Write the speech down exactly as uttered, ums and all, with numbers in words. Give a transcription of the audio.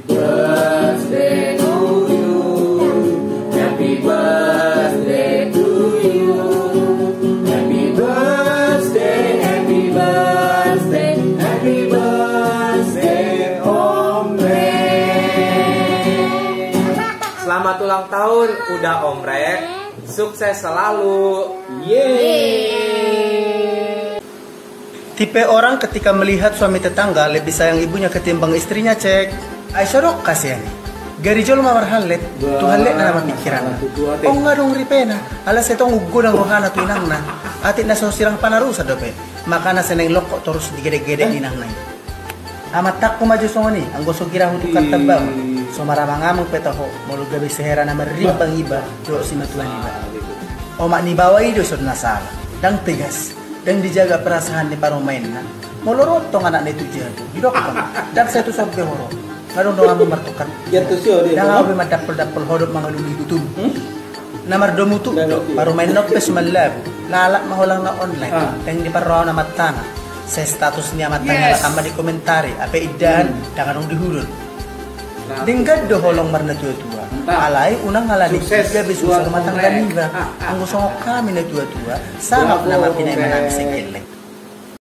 Birthday to you. Happy birthday to you. Happy birthday, happy birthday, happy birthday, Om Rek. Selamat ulang tahun, Uda Om Rek. Sukses selalu. Yeay. Tipe orang ketika melihat suami tetangga lebih sayang ibunya ketimbang istrinya, cek. Ai so dok kasian i. Gari jolma marhallet, tu halletna nama pikiranna. Ong adong ripena, ala sai tong godang rohana tu inangna. Atik na so sirang panarusan dope. Makana sai naeng longkot torus digedek-gedek ni inangna i. Amantangku ma jo songon i, anggo so gira hutukar tambaon. So maramang-amang pe toho, molo gabe sehera na marrimbang iba dohot simatuan iba. Omak ni baoa i do son na sala, ndang tegas, ndang dijaga perasaan ni parumaenna. Molo ro tong anakna i tu jabu, didokkon, ndang sai tu son be ho ro. Nga dong donganmu martukar pikiran. Ndang ahu be mandappol-dappol ho dohot mangalului gutum. Na mardomu tuk do, parumaenna on pe suman labu, lalap ma holan na online, ndang diparrohahon amantana. Sai status ni amantana lakam ma dikomentari, ape indahan, ndang adong dihudon. Denggan do holong marnatua-tua. Alai unang ala ni i gabe susah rumah tangga niba. Anggo songon hami natua-tua, sangap nama pinaima nami sengkelleng.